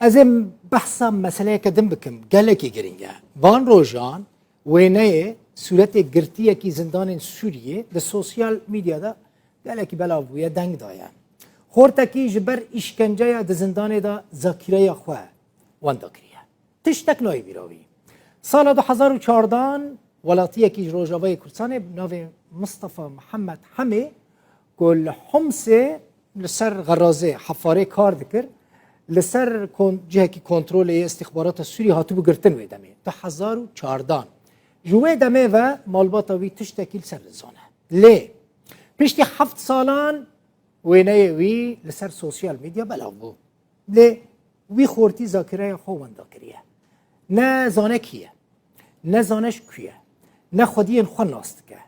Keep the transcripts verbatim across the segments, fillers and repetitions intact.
Ez ê behsa meseleyeke din bikim, gelekî girîng e. Van rojan wêneyê sûretê girtiyekî zindanên Sûriyê di sosyal medyada gelekî belav bûye, deng daye. Xortekî ji ber îşkenceya di zindanê de zakîreya xwe wenda kiriye. Tiştek nayê bîra wî. Sala du hezar û çardan welatiyekî ji Rojavayê Kurdistanê bi navê Mistefa Mihemed Hemê ku li Homsê li ser xerazê, hefarê kar dikir, li ser kon-, cihekî kontrolê yê îstîxbarata Sûrî hatibû girtin wê demê. Du hezar û çardan. Ji wê demê ve malbata wî tiştekî li ser dizane. Lê piştî heft salan wêneyê wî li ser sosyal medya belav bû. Lê wî xortî zakireya xwe wenda kiriye. Ne zane kî ye, ne zane ji ku ye, ne xwediyên xwe nas dike,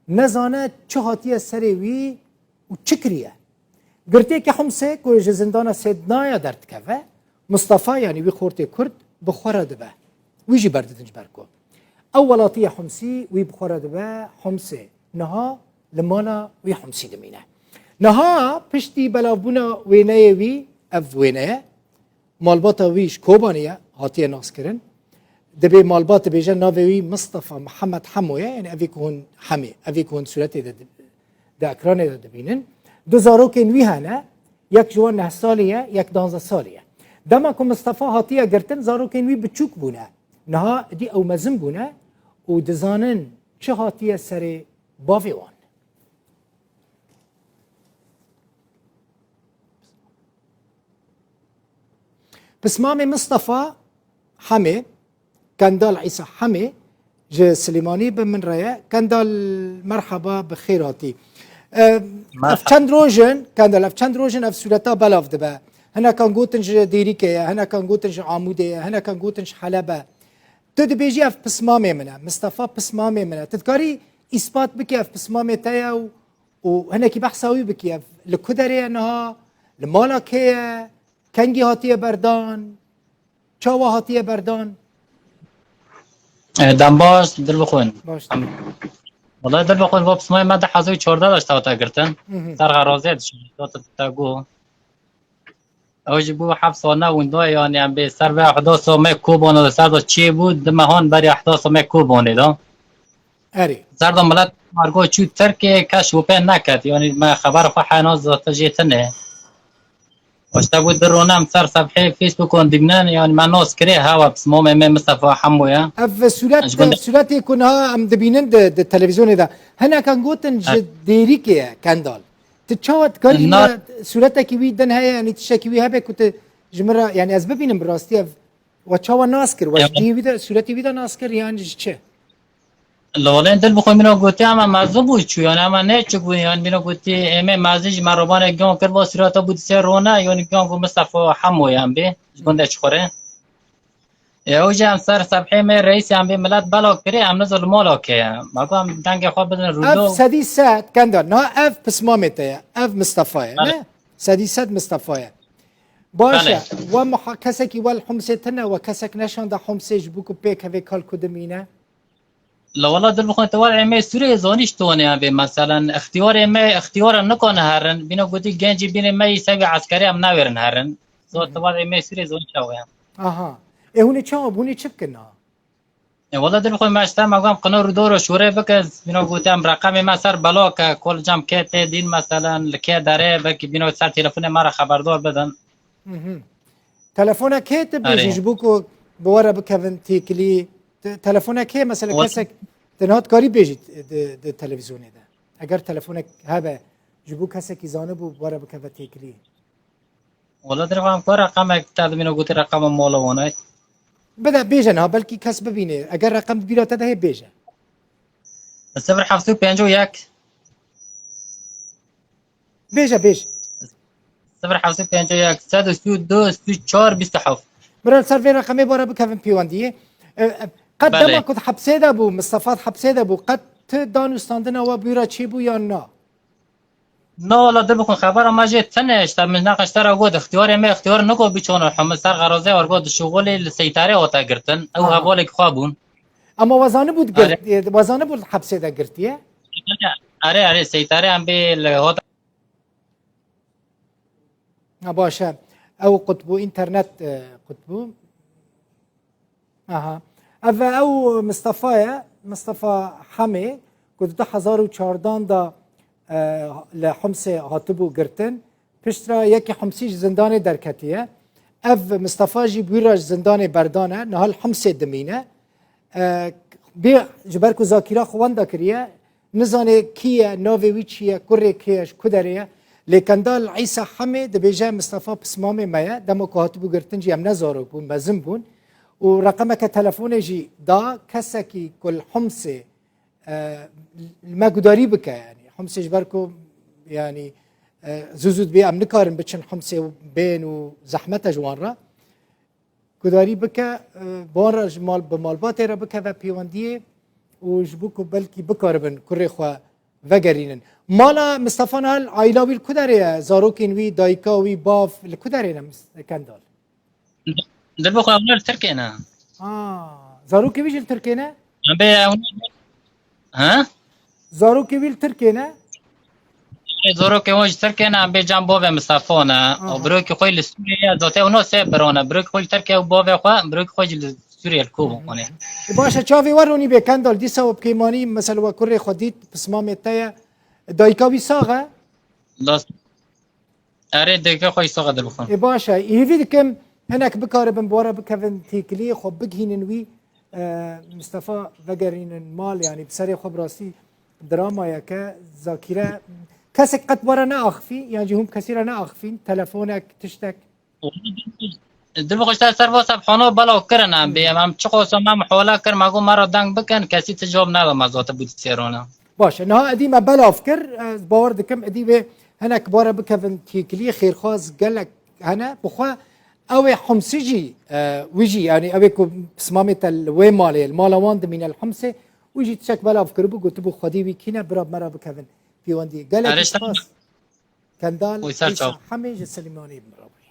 ne zane çi hatiye serê wî û çi kiriye. Girtiyeke Homsê ku ji zindana Sêdnaya derdikeve, Mistefa, yanî wî xortê Kurd, bi xwe re dibe. Wî jî berdidin ji ber ku ew welatiya Homsî wî bi xwe re dibe Homsê. Niha li mala wî Homsî dimîne. Niha piştî belavbûna wêneyê wî, ev wêne ye, malbata wî ji Kobanê ye, hatiye naskirin. Dibê malbat dibêje navê wî Mistefa Mihemed Hemo ye, yani evê ku hûn Hemê, evê ku hûn sûretê de di, di ekranê de dibînin. Du zarokên wî hene, yek ji wan neh salî ye, yek danzdeh salî ye. Dema ku Mistefa hatiye girtin, zarokên wî biçûk bûne. Niha dî ew mezin bûne û dizanin çi hatiye serê bavê wan. Pismamê Mistefa Hemê, Kendal Îsa Hemê ji Silêmanî bi min re ye. Kendal, merhaba, bi xêr hatî. Ev, ev çend roj in, Kendal, ev çend roj in ev sûreta belav dibe. Hinekan gotin ji Dêrikê ye, hinekan gotin ji Amûdê ye, hinekan gotin ji Heleb e. Tu dibêjî ev pismamê min e, Mistefa pismamê min e. Tu dikarî îspat bikî ev pismamê te ye û, û hinekî behsa wî bikî, ev li ku derê ye niha, li mala kê ye, kengî hatiye berdan, çawa hatiye berdan? E, dem baş, Dilbixwîn. Baş. Em, wela Dilbixwîn, va pismamê me du hezar û çardeh de ji te hate girtin. Hı hı. Ser xerazê dişî, te got. Ew jî bû heft sal ne winda, yanî em bê ser vê ehdasa me Kobanê de ser de çêbû, du mehan berî ehdasa me Kobanê de. Erê. Ser de milet mergo çû Tirkê, kes û pê neket. Yanî me xeber xwe hena zate jê tine. Waşta bû du rone em ser sefhê Facebookan dibînin, yanî me nas kirê hewa pismamê me Mistefa Hemo ye. Ev sûret, ji gundê sûretê ku niha em dibînin di, di televîzyonê de. Hinekan gotin ji Dêrikê ye, Kendal. Tu çawa dikarî Na- min re sûretekî wî din heye, yanî tiştekî wî hebe ku tu ji min re, yanî ez bibînim bi rastî ev, we çawa nas kir? We ji Ya- diyê wî de, sûretê wî de nas kir yan ji çi? Li holên Dilbixwîn min re gotî, ema mezin bû çû, yanî ema neçûk bû, yanî min re gotî, ê me mezin jî me robanê giyan kir, va sûreta bû di sê rone, yanî giyan ku Mistefa Hemo ye em bê, ji gundê Çixurê. Ew jî em ser sefhê me reîsê em bê milet belav kirê, em nizo li mala kê ye. Me got em dengê xwe bidin Rûdo. Ev sedî sed, Kendal, niha ev pismamê te ye, ev Mistefa ye, Belê. ne? Sedî sed Mistefa ye. Baş e, Belê. we muha-, kesekî we li Homsê tine, we kesek neşanda Homsê ji bo ku pêk hevê kal ku dimîne? La wela Dilbixwîn, te were ê me sûrê zanî ji tonê em bê, meselen, extiyarê me, extiyara nikane herin, bîna gotî gencî bînê me yî sevî eskerê em newêrin herin. So, Hı hı. te were ê me sûrê zanî çawa ye. Aha. Ê hûn ê çawa bûnê çi bikin ha? E, wela Dilbixwîn, me ji te me got em qino Rûdo re şûrê bike, bîna gotî em reqemê me ser bela ke, kol cem kê tê dîn, meselen, li kê derê, belkî bîna ser telefonê me re xeberdar bidin. Mhm. Telefona kê tu bêjî Erê. ji bo ku bi we re bikevin têkilî? Te-, telefona kê mesela Wala- kesek te niha dikarî bêjî di, di televîzyonê de? Eger telefonek hebe ji bo kesekî zanibû bi we re bikeve têkilî. Wala Dilbixwîn, em ku reqemek te dimîne gotî reqema mala wan e? Bide bêje niha belkî kes bibîne. Eger reqem di bîra te de hê bêje. Sifir heft sed û pêncî û yek. Bêje, bêje. Sifir heft sed û pêncî û yek, sed û sî û du, sî û çar, bîst û heft. Miran ser vê reqemê bara bikevin pêwendiyê. E, e, qet Belê. dema ku di hepsê de bû, Mistefa di hepsê de bû, qet tu dan û standina we bûra çêbû yan na? Na, wala Dilbixwîn, xebera me jê tine, işte, min neqeş te re got, ixtiyarê me, ixtiyar niko biçano, heme ser xerazê ergo di şixulê li seytarê hate girtin. Ew Aha. hevalek xwe bûn. Ama we zanibû di Are. girt-, e, we zanibû di hepsê de girtiye? Erê, erê, seytarê em bê li hota. Ha, baş e. Ew qutbû, înternet, e, qutbû. Aha. Ev ew Mistefa ye, Mistefa Hemê, ku di du hezar û çardan de, e, li Homsê hatibû girtin. Piştre yekî Homsî ji zindanê derketiye. Ev Mistefa jî bi wî re ji zindanê berdane, niha li Homsê dimîne. E, bê ji ber ku zakîra xwe wenda kiriye, nizane kî ye, navê wî çi ye, kurê kê ye, ji ku derê ye. Lê Kendal Îsa Hemê dibêje Mistefa pismamê me ye. Dema ku hatibû girtin jî em ne zarok bûn, mezin bûn. Û reqemeke telefonê jî da kesekî ku li Homsê, e, li me gudarî bike yanî. Homsê ji ber ku yanî, e, zû zû dibê em nikarin biçin Homsê û bên û zehmet e ji wan re. Gudarî bike, e, bi wan re ji mal, bi malbatê re bikeve pêwendiyê û ji bo ku belkî bikaribin kurê xwe vegerînin. Mala Mistefa niha li aîla wî li ku derê ye? Zarokên wî, dayika wî, bav li ku derê ne Mis-, Kendal? Di bi xwe li Tirkiyê ne. Ha, zarokê wî jî li Tirkiyê ne? Em bê ew ne. Ha? Zarokê wî li Tirkiyê ne? Zarokê wan ji Tirkiyê ne, em bê cem bavê Mistefa ne. Aha. Û birokî xwe li Sûriyê ye, zaten ew ne sê bira ne. Birokî xwe li Tirkiyê û bavê xwe, birokî xwe jî li Sûriyê li Kovê xwe ne. E, baş e, çavê we ronî bê Kendal, dîsa we bi kêmanî, mesela we kurê xwe dît, pismamê te ye. Dayika wî sax e? Das-, Erê, dayika xwe jî sax e, di bi xwe. Ê, baş e. Hêvî dikim hinek bikaribin bi we re bikevin têkiliyê xwe bigihînin wî, e, Mistefa vegerînin mal, yanî bi serê xwe bi rastî dramayeke zakîre. Kesek qet we re neaxifî, yan jî hûn bi kesî re neaxifîn, telefonek, tiştek? Di bi xwe ser WhatsApp hona belav kirin em bê. Em çiqas em hola kir, me got me re deng bikin, kesî ti cewab neda me zate bû di sêrana. Baş e, niha edî me belav kir, ez bawer dikim edî wê hinek bi we re bikevin têkiliyê, xêrxwaz gelek hene. Bi xwe ew ê Homsî jî, e, wî jî, yanî ew ê ku pismamê te li wê malê, li mala wan dimîne li Homsê, wî jî tiştek belav kiribû, gotibû xwedî wî kî ne, bira bi me re bikevin pêwendiyê. Gelekî spas. Kendal Îsa Hemê ji Silêmaniyê bi me re bû.